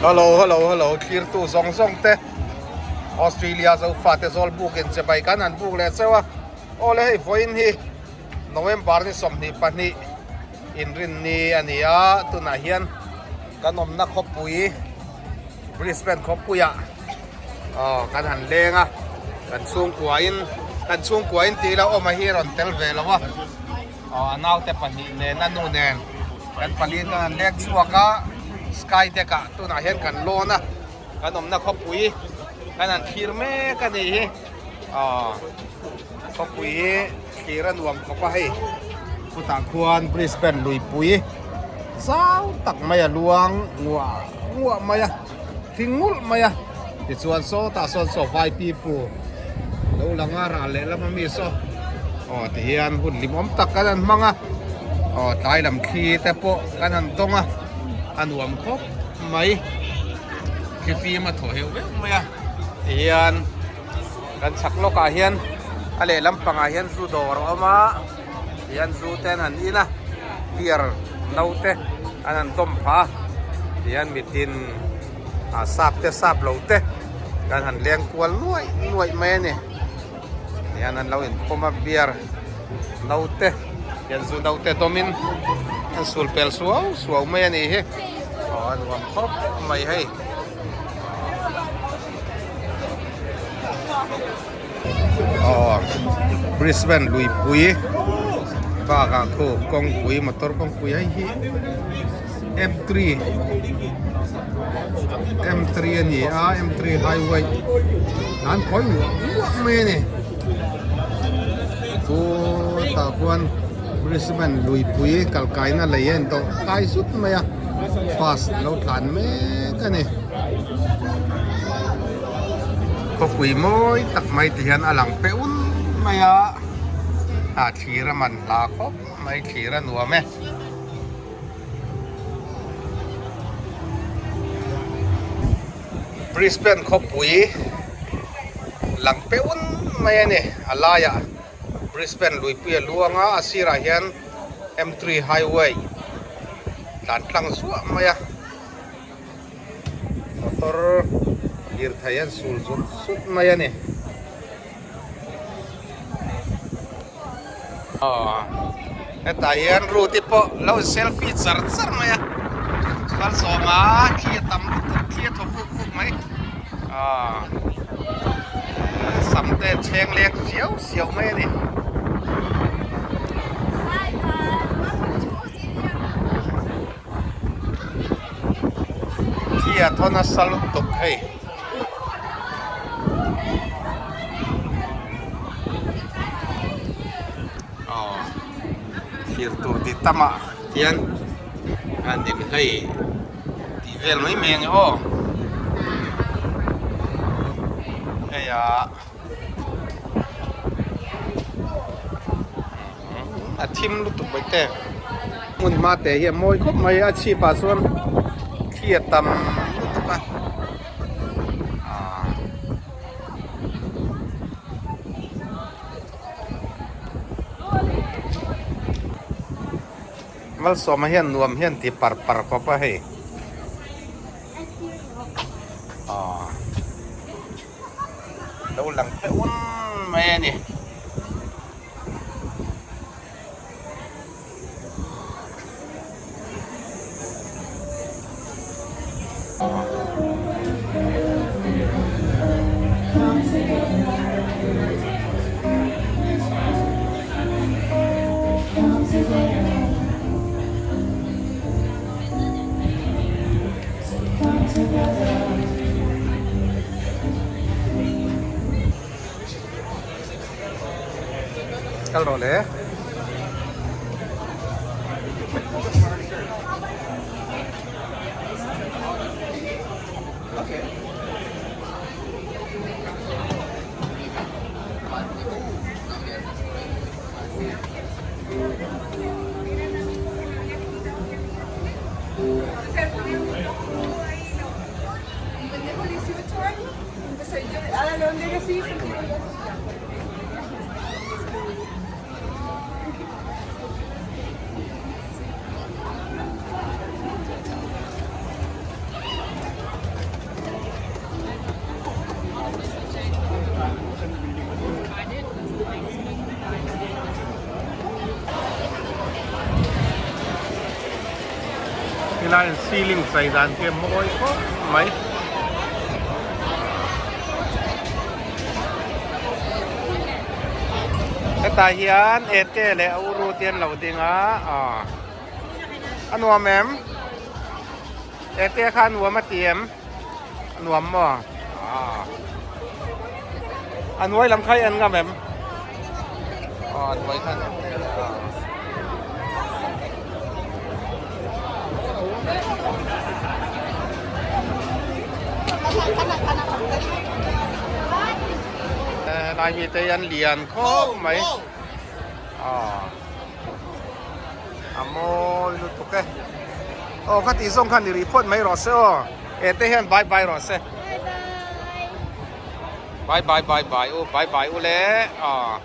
Hello hello hello thlirtu zawng zawng te Australia Zofate Zawlbukin chibai kan han buk leh cheu a awle hei vawiin hi November ni 22 inrinni a ni a tunah hian kan awmna khawpui Brisbane khawpuiah aw kan han leng a kan chhungkuain kan chhungkuain tih ila awm a hi rawn tel ve lo a aw a naute pahnih nen a nu nen kan pali kan han leng chhuak a sky deck ah tunah hian kan lawn a kan awmna khawpui kan han thlir mek a nih hi aw khawpui hi thlir a nuam khawp a hei chutah khuan Brisbane luipui zau tak mai a luang nguah nguah mai a thing ngulh mai a tichuan sawtah sawn saw vai pipu lo lang a ral leh lam ami saw aw tihian hun hlimawm tak kan han hmang a aw tlai lam thli te pawh kan han dawng a a nuam khawp mai thlifim a thaw heuh heuh mai a tihian kan chhak lawkah hian a lehlam pangah hian zu dawr a awm a tihian zu te an han in a beer no te an han dawm phah a tihian mitin ah sap te sap lo te kan han leng kual nuaih nuaih mai a ni tihian an lo inkhawm a beer no te hian zu no te dawmin an sul pel suau suau mai a ni hi aw a nuam khawp mai hei. Aw Brisbane luipui bakah khu kawngpui motor kawngpui hei hi M three M three a ni a M three highway an khawi muah muah mai a ni chutah khuan Brisbane luipui kal kaina lei a intawh kai zut mai a bus lo tlan mek a ni. Khawpui mawi tak mai ti hian a lang pe un mai a, ah thlir a man hla khawp mai thlir a nuam e. Brisbane khawpui lang pe un mai a ni a laiah Brisbane luipui a luang a a sirah hian M three highway tlan tlang zuah mai a. Motor lirthei an sul zut zut mai a ni. Aw hetah hian Ruth-i pawh lo in selfie char char mai a kal sawm a thli a tam lutuk thli a thaw vuk vuk mai aw sam te chheng leng siau siau mai a ni. Khi a thaw nasa lutuk hei. Aw thlir tur ti tamah hian an in hei tih vel mai mai ang e aw hei ah A thim lutuk mai te. Hmun hma te hi a mawi khawp mai a chhip ah chuan thli a tam lutuk a aaa Malsawma hian nuam hian ti par par khawp a hei aaa. Lo lang teuh un mai a ni. Kal rawh le. Ceiling chei dan khi a mawi khawp mai. Hetah hian Ete leh a uru te an lo ding a, aw a nuam em? Ete kha a nuam a ti em? A nuam maw? Aw a hnuai lam kha i en ngam em? Aw a hnuai kha an en tel a. Helai mi te hi an lian khawp mai aw a mawi lutuk e aw kha tih zawng khan i rih phawt mai rawh se aw e te hian bye bye rawh se bye bye bye bye u bye bye u le aw.